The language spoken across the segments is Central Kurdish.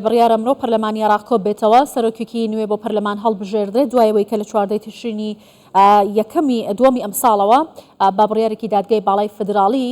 بڕیارە ئەمرۆ پەرلەمانی عێراق کۆببێتەوە، سەرۆکێکی نوێ بۆ پەرلەمان هەڵبژێردرێت، دوای ئەوەی کە لە چواردەی تشرینی یەکەمی دووەمی ئەمساڵەوە بە بڕیارێکی دادگای باڵای فیدراڵی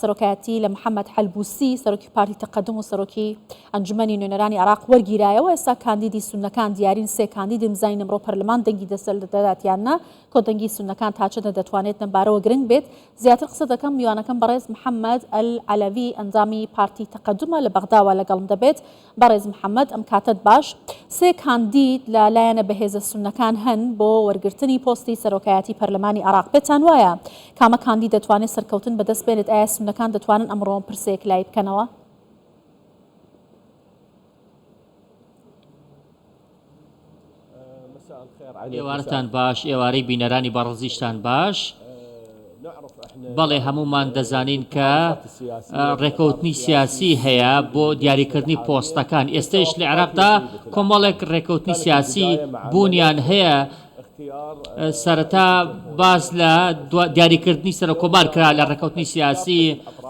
سەرۆکایەتی لە محەمەد حەلبوسی سەرۆکی پارتی تەقەدوم و سەرۆکی ئەنجومەنی نوێنەرانی عێراق وەرگیرایەوە. ئێستا کاندیدی سوننەکان دیارین، سێ کاندیدن، بزانین ئەمڕۆ پەرلەمان دەنگی دەسەر دەدات یان نا، کۆدەنگی سوننەکان تا چەندە دەتوانێت لەمبارەوە گرنگ بێت؟ زیاتر قسە دەکەم، میوانەکەم بەڕێز محەمەد ئەلعەلەوی ئەندامی پارتی تەقەدومە لە بەغداوە لەگەڵم دەبێت. بەڕێز محەمەد ئەم کاتەت باش. سێ کاندید لە لایەنە بەهێزە سوننەکان هەن بۆ وەرگرتنی پۆستی سەرۆکایەتی پەرلەمانی عێراق، پێتان وایە کامە کاندید دەتوانێت سەرکەوتن بەدەست بێنێت، ئایا سوننەکان دەتوانن ئەمڕۆ ئەم پرسە یەکلایی بکەنەوە؟ ئێوارەتان باش، ئێوارەی بینەرانی بەڕێزیشتان باش. بەڵێ هەموومان دەزانین کە ڕێکەوتنی سیاسی هەیە بۆ دیاریکردنی پۆستەکان، ئێستەیش لە عێراقدا کۆمەڵێک ڕێکەوتنی سیاسی بوونیان هەیە، سەرەتا باس لە دیاریکردنی سەرۆککۆمار کرا لە ڕێکەوتنی سیاسی،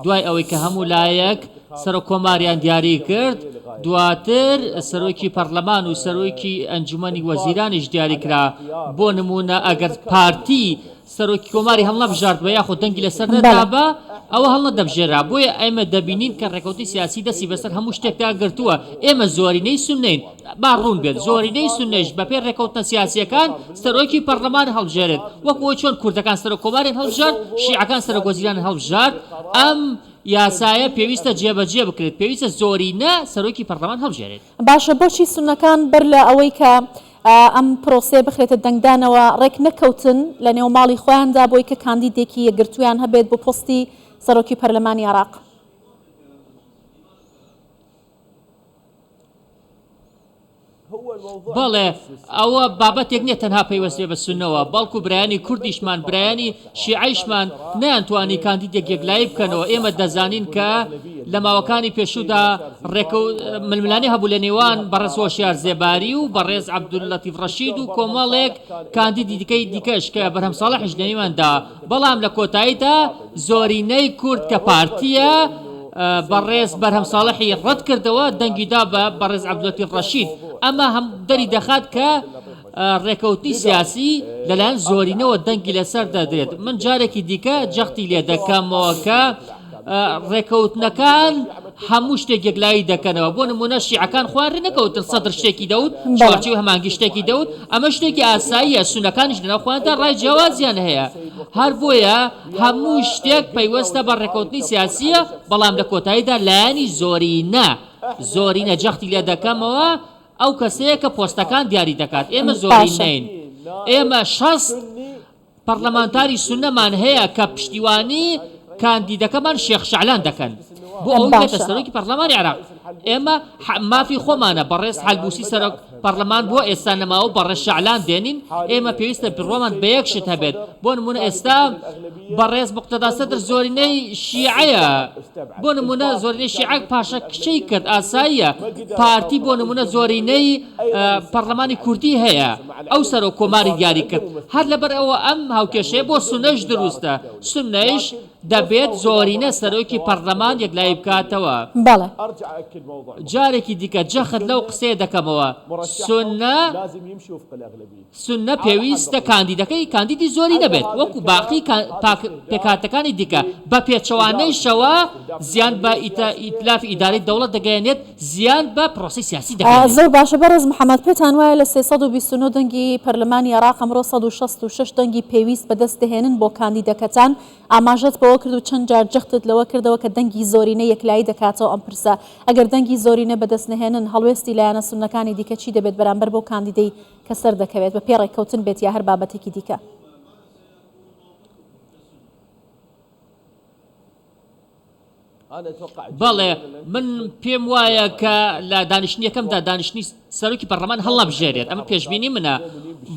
دوای ئەوەی کە هەموو لایەک سەرۆککۆماریان دیاری کرد، دواتر سەرۆکی پەرلەمان و سەرۆکی ئەنجومەنی وەزیرانیش دیاری کرا، بۆ نموونە ئەگەر پارتی سەرۆکی کۆماری هەڵنەبژاردبا یاخود دەنگی لەسەر نەدابا ئەوە هەڵنەدەبژێرا، بۆیە ئێمە دەبینین کە ڕێکەوتنی سیاسی دەستی بەسەر هەموو شتێکدا گرتووە، ئێمە زۆرینەی سوننەین، با ڕوون بێت زۆرینەی سوننەیش بەپێی ڕێکەوتنە سیاسییەکان سەرۆکی پەڕلەمان هەڵبژێرێت، وەک ئەوەی چۆن کوردەکان سەرۆک کۆماریان هەڵبژارد، شیعەکان سەرۆک وەزیرانیان هەڵبژارد، ئەم یاسایە پێویستە جێبەجێ بکرێت، پێویستە زۆرینە سەرۆکی پەڕلەمان هەڵبژێرێت. باشە بۆچی سوننەکان بەر لە ئەوەی کە ئەم پرۆسەیە بخرێتە دەنگدانەوە ڕێک نەکەوتن لە نێو ماڵی خۆیاندا بۆی کە کاندیدێکی یەکگرتوویان هەبێت بۆ پۆستی سەرۆکی پەرلەمانی عێراق؟ بەڵێ، ئەوە بابەتێک نییە تەنها پەیوەست بێ بە سوننەوە، بەڵکو برایانی کوردیشمان، برایانی شیعەیشمان نەیانتوانی کاندیدێک یەکلایی بکەنەوە، ئێمە دەزانین کە لە ماوەکانی پێشوودا ڕێکەو ململانێ هەبوو لە نێوان بەڕێز هۆشیار زێباری و بەڕێز عەبدوللەتیف ڕەشید و کۆمەڵێک کاندیدی دیکەی دیکەش کە بەرهەم ساڵحیش لە نێویاندا، بەڵام لە کۆتاییدا زۆرینەی کورد کە پارتییە بەڕێز بەرهەم ساڵحی ڕەتکردەوە دەنگی دا بە بەڕێز عەبدوللەتیف ڕەشید، ئەمە هەم دەری دەخات کە ڕێکەوتنی سیاسی لەلایەن زۆرینەوە دەنگی لەسەر دەدرێت، من جارێکی دیکە جەختی لێدەکەمەوە کە ڕێکەوتنەکان هەموو شتێک یەکلایی دەکەنەوە، بۆ نموونە شیعەکان خۆیان ڕێنەکەوتن، سەدر شتێکی دەوت، چوارچێوەی هەماهەنگی شتێکی دەوت، ئەمە شتێکی ئاساییە، سوننەکانیش لەناو خۆیاندا ڕای جیاوازیان هەیە، هەر بۆیە هەموو شتێک پەیوەستە بە ڕێکەوتنی سیاسییە، بەڵام لە کۆتاییدا لایەنی زۆرینە، زۆرینە جەختی لێدەکەمەوە، ئەو کەسەیە کە پۆستەکان دیاری دەکات، ئێمە زۆرینەین، ئێمە 60 پەڕلەمانتاری سوننەمان هەیە کە پشتیوانی کاندیدەکەمان شێخ شەعلان دەکەن بۆ ئەوەی ببێتە سەرۆکی پەڕلەمانی عێراق، ئێمە مافی خۆمانە، بەڕێز حەلبوسی سەرۆک پەڕلەمان بووە ئێستا نەماوە و بەڕێز شەعلان دێنین، ئێمە پێویستە بڕوامان بە یەک شت هەبێت، بۆ نموونە ئێستا بەڕێز موقتەدا سەدر زۆرینەی شیعەیە، بۆ نموونە زۆرینەی شیعە پاشەکشەی کرد ئاساییە، پارتی بۆ نموونە زۆرینەی پەڕلەمانی کوردی هەیە ئەو سەرۆک کۆماری دیاری کرد، هەر لەبەر ئەوە ئەم هاوکێشەیە بۆ سوننەش دروستە، سوننەیش دەبێت زۆرینە سەرۆکی پەڕلەمان یەکلایی بکاتەوە. بەڵێ. جارێکی دیکە جەخت لەو قسەیە دەکەمەوە سوننە. سوننە پێویستە کاندیدەکەی کاندیدی زۆرینە بێت وەکو باقی پێکهاتەکانی دیکە، بە پێچەوانەیشەوە زیان بە ئیتلافی ئیدارەی دەوڵەت دەگەیەنێت، زیان بە پرۆسەی سیاسی دەگەیەنێت. زۆر باشە بەڕێز محەمەد، پێتان وایە لە 329 دەنگی پەرلەمانی عێراق ئەمڕۆ 166 دەنگی پێویست بەدەست دەهێنن بۆ کاندیدەکەتان؟ ئاماژەت بەوە کرد و چەند جار جەختت لەوە کردەوە کە دەنگی زۆرینە یەکلایی دەکاتەوە ئەم پرسە، ئەگەر دەنگی زۆرینە بەدەست نەهێنن هەڵوێستی لایەنە سوننەکانی دیکە چی دەبێت بەرامبەر بەو کاندیدەی کە سەردەکەوێت بە پێی ڕێککەوتن بێت یا هەر بابەتێکی دیکە؟ بەڵێ، من پێم وایە کە لە دانیشتنی یەکەمدا دانیشتنی سەرۆکی پەرلەمان هەڵنابژێرێت، ئەمە پێشبینی منە،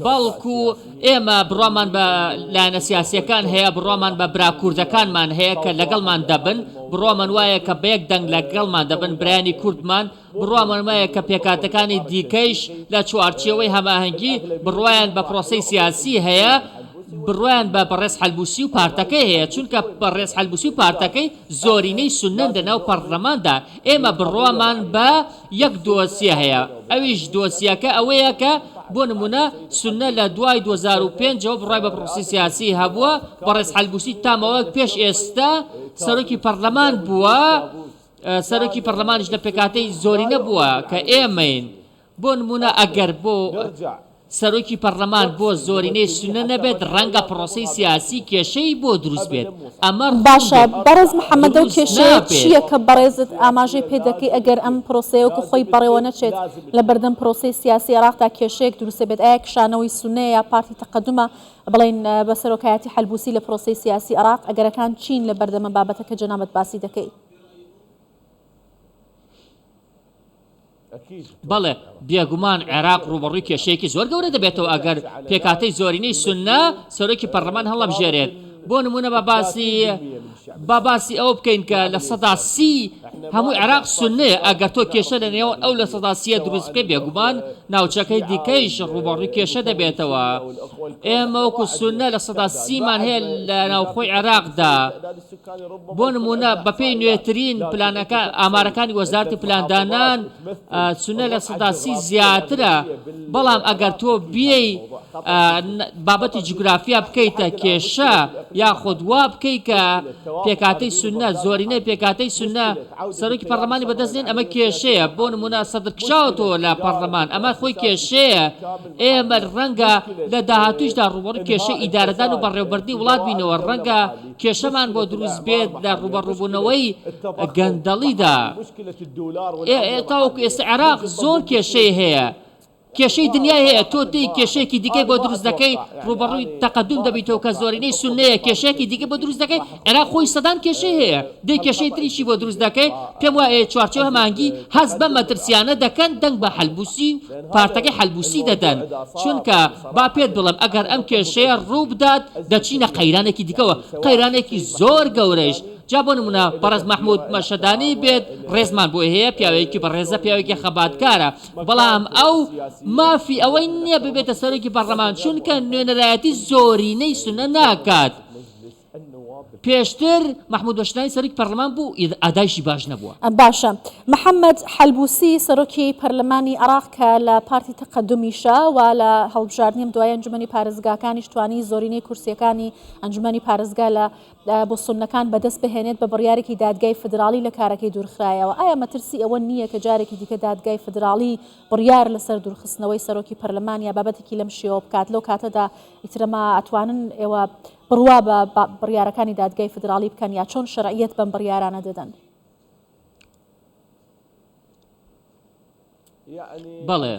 بەڵکو ئێمە بڕوامان بە لایەنە سیاسییەکان هەیە، بڕوامان بە برا کوردەکانمان هەیە کە لەگەڵمان دەبن، بڕوامان وایە کە بە یەک دەنگ لەگەڵمان دەبن، برایانی کوردمان، بڕوامان وایە کە پێکهاتەکانی دیکەیش لە چوارچێوەی هەماهەنگی بڕوایان بە پرۆسەی سیاسی هەیە. بڕوایان بە بەڕێز حەلبوسی و پارتەکەی هەیە، چونکە بەڕێز حەلبوسی و پارتەکەی زۆرینەی سوننەن لەناو پەڕلەماندا، ئێمە بڕوامان بە یەک دۆسیە هەیە، ئەویش دۆسیەکە ئەوەیە کە بۆ نموونە سوننە لە دوای 2005 ەوە بڕوای بە پڕۆسەی سیاسی هەبووە، بەڕێز حەلبوسی تا ماوەیەک پێش ئێستا سەرۆکی پەڕلەمان بووە، سەرۆکی پەڕلەمانیش لە پێکهاتەی زۆرینە بووە کە ئێمەین. بۆ نموونە ئەگەر بۆ سەرۆکی پەڕلەمان بۆ زۆرینەی سوننە نەبێت ڕەنگە پڕۆسەی سیاسی کێشەی بۆ دروست بێت، ئەمە ڕوون باشە بێت بەڕێز محەمەد ئەو دروست کێشەیە نابێت. چییە کە بەڕێزت ئاماژەی پێ دەکەی ئەگەر ئەم پڕۆسەیە وەکو خۆی بەڕێوە نەچێت لە بەردەم پڕۆسەی سیاسی عێراقدا کێشەیەک دروست دەبێت ئایا کشانەوەی سوننەیە یا پارتی تەقەدومە بڵێین بە سەرۆکایەتی حەلبوسی لە پڕۆسەی سیاسی عێراق ئەگەرەکان چین لە بەردەم ئەم بابەتە کە جەنابت باسی دەکەی؟ بەڵێ، بێگومان عێراق ڕووبەڕووی کێشەیەکی زۆر گەورە دەبێتەوە ئەگەر پێکهاتەی زۆرینەی سوننە سەرۆکی پەرلەمان هەڵنەبژێرێت. بۆ نموونە با باسی با باسی ئەوە بکەین کە 30% هەموو عێراق سوننەیە، ئەگەر تۆ کێشە لە نێوان ئەو 30%ە دروست بکەی بێگومان ناوچەکەی دیکەیش ڕووبەڕووی کێشە دەبێتەوە. ئێمە وەکو سوننە 30%مان هەیە لە ناوخۆی عێراقدا. بۆ نموونە بەپێی نوێترین پلانەکان ئامارەکانی وەزارەتی پلاندانان سوننە 30% زیاترە، بەڵام ئەگەر تۆ بێی بابەتی جوگرافیا بکەیتە کێشە یاخود وا بکەی کە پێکهاتەی سوننە زۆرینەی پێکهاتەی سوننە سەرۆکی پەرلەمانی بەدەست نێن ئەمە کێشەیە، بۆ نموونە سەدر کشاوەتەوە لە پەرلەمان ئەمە خۆی کێشەیە، ئێمە ڕەنگە لە داهاتووشدا ڕووبەڕووی کێشەی ئیدارەدان و بەڕێوەبردنی وڵات بینەوە، ڕەنگە کێشەمان بۆ دروست بێت لە ڕووبەڕووبوونەوەی گەندەڵیدا. تاوەکو ئێستا عێراق زۆر کێشەی هەیە، کێشەی دنیای هەیە، تۆ دێی کێشەیەکی دیکەی بۆ دروست دەکەی، ڕووبەڕووی تەقەدوم دەبیتەوە کە زۆرینەی سوننەیە، کێشەیەکی دیکەی بۆ دروست دەکەی، عێراق خۆی سەدان کێشەی هەیە، دێی کێشەی تریشی بۆ دروست دەکەی، پێم وایە چوارچێوەی هەماهەنگی هەست بەم مەترسییانە دەکەن، دەنگ بە حەلبوسی و پارتەکەی حەلبوسی دەدەن، چونکە با پێت بڵێم ئەگەر ئەم کێشەیە ڕووبدات دەچینە قەیرانێکی دیکەوە، قەیرانێکی زۆر گەورەیش، جا بۆ نموونە بەڕێز مەحمود مەشهەدانی بێت ڕێزمان بۆی هەیە، پیاوێکی بەڕێزە، پیاوێکی خەباتکارە، بەڵام ئەو مافی ئەوەی نییە ببێتە سەرۆکی پەڕلەمان، چونکە نوێنەرایەتی زۆرینەی سوننە ناکات. پێشتر مەحمود مەشهەدانی سەرۆکی پەرلەمان بوو ئەدایشی باش نەبووە. باشە محەمەد حەلبوسی سەرۆکی پەرلەمانی عێراق کە لە پارتی تەقەدومیشە و لە هەڵبژاردنی ئەم دوایە ئەنجومەنی پارێزگاکانیش توانی زۆرینەی کورسیەکانی ئەنجومەنی پارێزگا لە بۆ سوننەکان بەدەست بهێنێت بە بڕیارێکی دادگای فیدراڵی لە کارەکەی دوورخرایەوە ئایا مەترسی ئەوە نییە کە جارێکی دیکە دادگای فیدراڵی بڕیار لەسەر دوورخستنەوەی سەرۆکی پەرلەمان یا بابەتێکی لەم شێوە بکات لەو کاتەدا ئیتر ئەمە ئەتوانن ئێوە بڕوا بە بڕیارەکانی دادگای فیدراڵی بکەن یا چۆن شەرعیەت بەم بڕیارانە دەدەن؟ بەڵێ،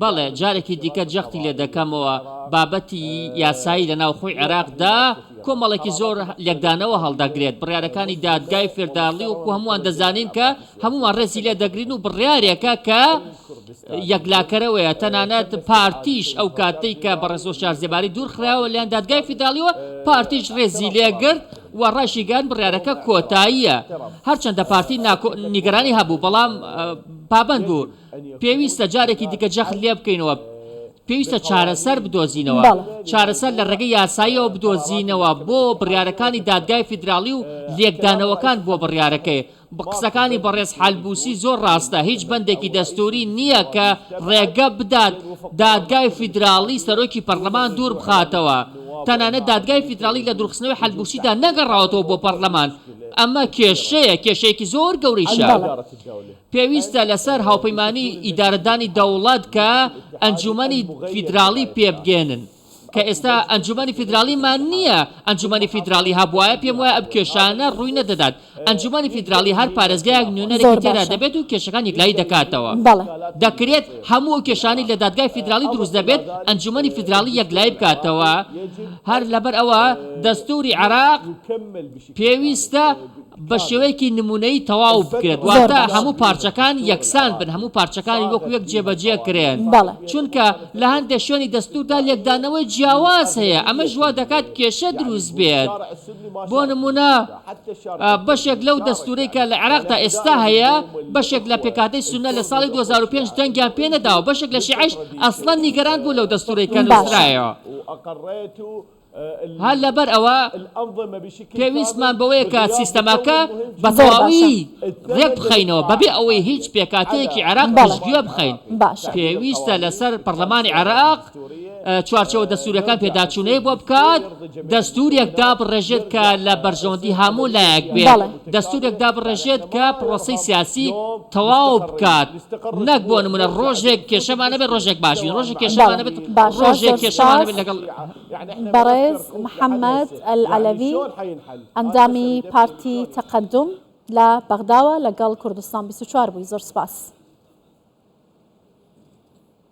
بەڵێ، جارێکی دیکە جەختی لێ دەکەمەوە، بابەتی یاسایی لە ناوخۆی عێراقدا کۆمەڵێکی زۆر لێکدانەوە هەڵدەگرێت، بڕیارەکانی دادگای فێرداڵی وەکو هەمووان دەزانین کە هەموومان ڕێزی لێ دەگرین و بڕیارێکە کە یەکلاکەرەوەیە، تەنانەت پارتیش ئەو کاتەی کە بەڕێز هۆشیار زێباری دوورخرایەوە لەلایەن دادگای فیدراڵیەوە پارتیش ڕێزی لێگرت و ڕایشیگەیاند بڕیارەکە کۆتاییە، هەرچەندە پارتی نیگەرانی هەبوو بەڵام پابەند بوو، پێویستە جارێکی دیکە جەخت لێبکەینەوە پێویستە چارەسەر بدۆزینەوە، چارەسەر لە ڕێگەی یاساییەوە بدۆزینەوە بۆ بڕیارەکانی دادگای فیدراڵی و لێکدانەوەکان بۆ بڕیارەکەی. قسەکانی بەڕێز حەلبوسی زۆر ڕاستە، هیچ بەندێکی دەستوری نییە کە ڕێگە بدات دادگای فیدراڵی سەرۆکی پەڕلەمان دووربخاتەوە، تەنانەت دادگای فیدراڵی لە دوورخستنەوەی حەلبوسیدا نەگەڕاوەتەوە بۆ پەڕلەمان، ئەمە کێشەیە، کێشەیەکی زۆر گەورەیشە. پێویستە لەسەر هاوپەیمانی ئیدارەدانی دەوڵەت کە ئەنجومەنی فیدراڵی پێبگەیەنن. کە ئێستا ئەنجومەنی فیدراڵیمان نییە، ئەنجومەنی فیدراڵی هەبوایە پێم وایە ئەم کێشانە ڕووی نەدەدات، ئەنجومەنی فیدراڵی هەر پارێزگایەک نوێنەرێکی زۆر تێدا باشە. دەبێت و کێشەکان یەکلایی دەکاتەوە. بەڵێ. دەکرێت هەموو ئەو کێشانەی لە دادگای فیدراڵی دروست دەبێت ئەنجومەنی فیدراڵی یەکلایی بکاتەوە، هەر لەبەر ئەوە دەستووری عێراق پێویستە بە شێوەیەکی نموونەیی تەواو بکرێت، زۆر واتە باشە. هەموو پارچەکان یەکسان بن، هەموو پارچەکانی وەکو یەک جێبەجێ کرێن، بەڵێ. چونکە لە هەندێک شوێنی دەستووردا لێکدانەوەی جیاواز هەیە، ئەمەش وا دەکات کێشە دروست بێت، بۆ نموونە بەشێک لەو دەستوورەی کە لە عێراقدا ئێستا هەیە، بەشێک لە پێکهاتەی سوننە لە ساڵی 2005 دەنگیان پێ نەداوە، بەشێک لە شیعەیش ئەسڵەن نیگەران بوون لەو دەستوورەی کە باشە. نووسرایەوە. هەر لەبەر ئەوە پێویستمان بەوەیە کە سیستەمەکە بە تەواوی ڕێک بخەینەوە بەبێ ئەوەی هیچ پێکهاتەیەکی عێراق پشتگوێ بخەین. پێویستە لەسەر پەرلەمانی عێراق چوارچێوە دەستوورییەکان پێداچوونەوەی بۆ بکات، دەستوورێک دابڕێژێت کە لە بەرژەوەندی هەموو لایەک بێت، دەستوورێک دابڕێژێت کە پرۆسەی سیاسی تەواو بکات، نەک بۆ نموونە ڕۆژێک کێشەمان هەبێت ڕۆژێک باش بین، ڕۆژێک کێشەمان هەبێت ڕۆژێک کێشەمان هەبێت لەگەڵ. بەڕێز محەمەد ئەلعەلەوی ئەندامی پارتی تەقەدوم لە بەغداوە لەگەڵ کوردستان 24 بووی زۆر سوپاس.